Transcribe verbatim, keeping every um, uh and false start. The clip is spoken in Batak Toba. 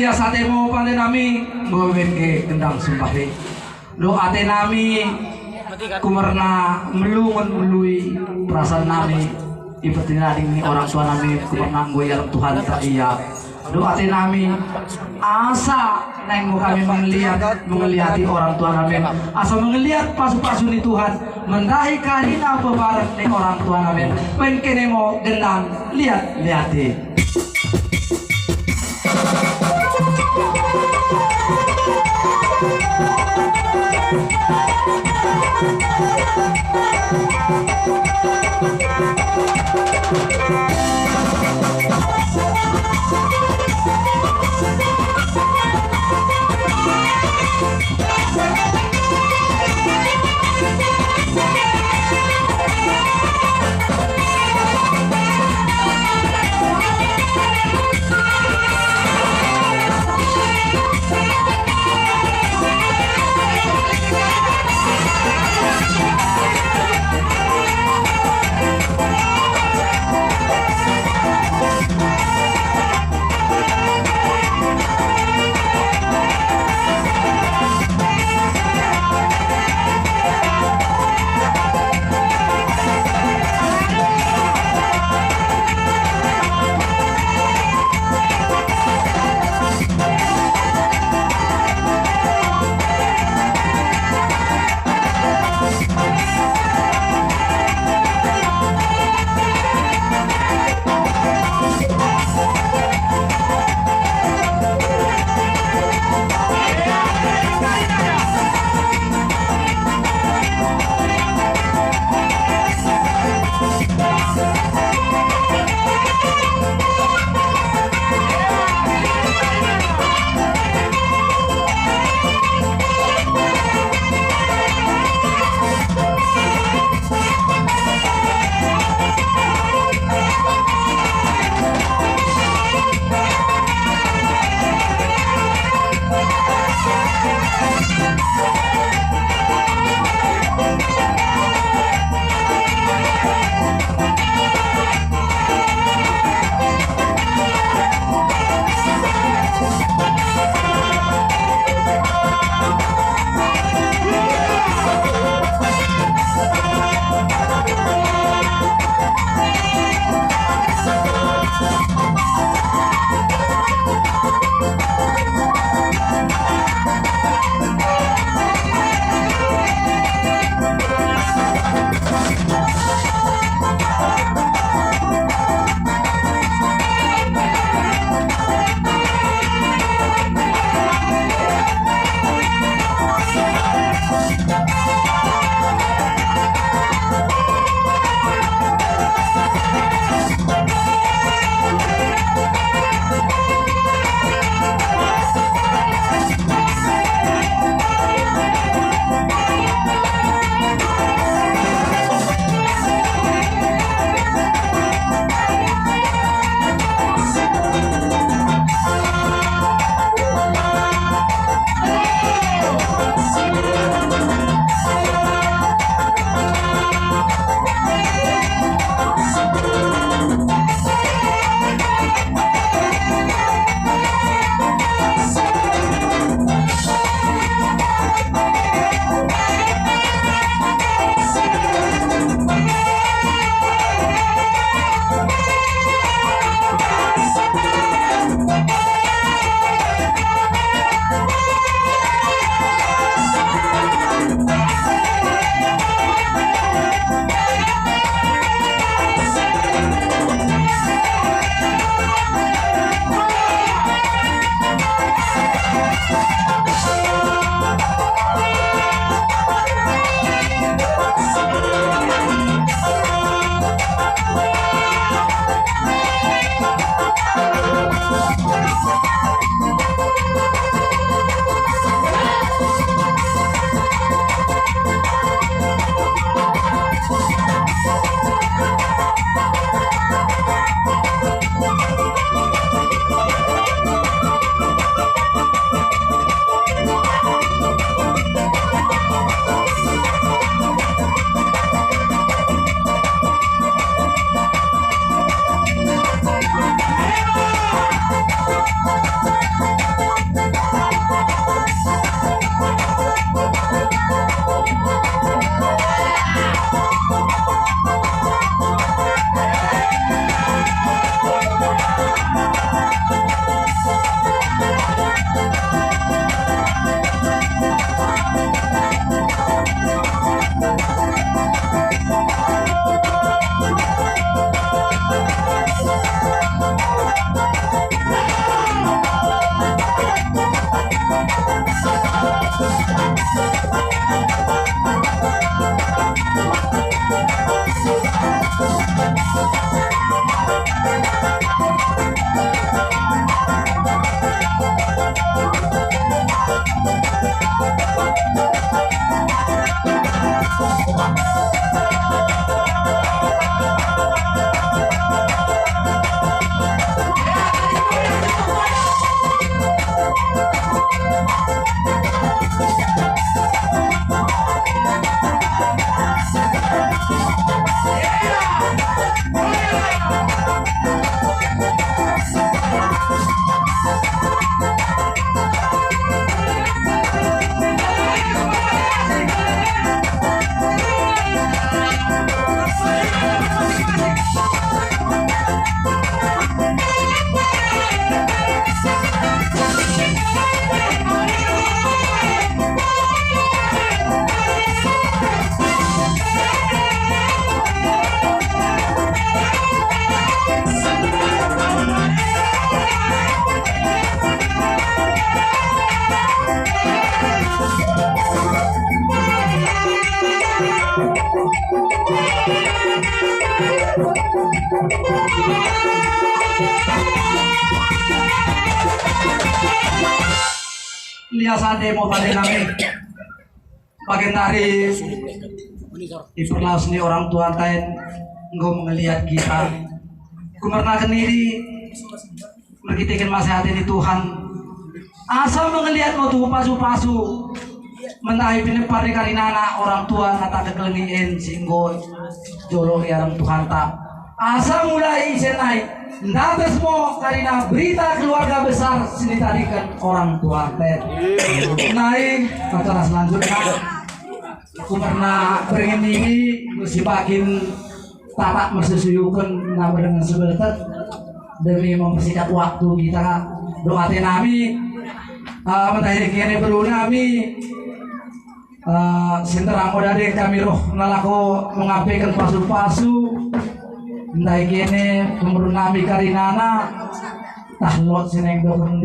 Ia sate mo pande nami, goben ke gendang sumbah i. Dohot ate nami, kumarna melungun melui perasaan nami, ipetinading ni orang tua nami, kumarna anggo i alam Tuhan tak ia. Dohot ate nami, asa naeng mo hami mangeliat, mangeliati orang tua nami, asa mangeliat pasu-pasu ni Tuhan, mandahi karina pebaran ni orang tua nami, baen ke nemo gendang liat-liat i. Lias ate ma pande nami. Bagendari, iperlaus ni orang tua tain, enggo mangaliat hita. Kumerna kenniri, merkiteken masa hati ni Tuhan. Asa mangaliat ma tu pasu-pasu. Mandahi pinempar ni karinana orang tua na takekelengi en singgo jolo i arang Tuhanta. Asa mulai isen nai, ndates mo karina berita keluarga besar sinitarikan orang tua ten. Nai, acara selanjutnya. Kumerna berengen ini, musibakin tatak mersusuyukun nama dengan sebeltet demi mempersingkat waktu kita. Doa tenami, uh, mentah ini kene beru nami. Eh, sinterang oda de kami roh na laho mangampehon pasu-pasu. Ndai kene pemurun nami karinana. Tahlot sineng dokon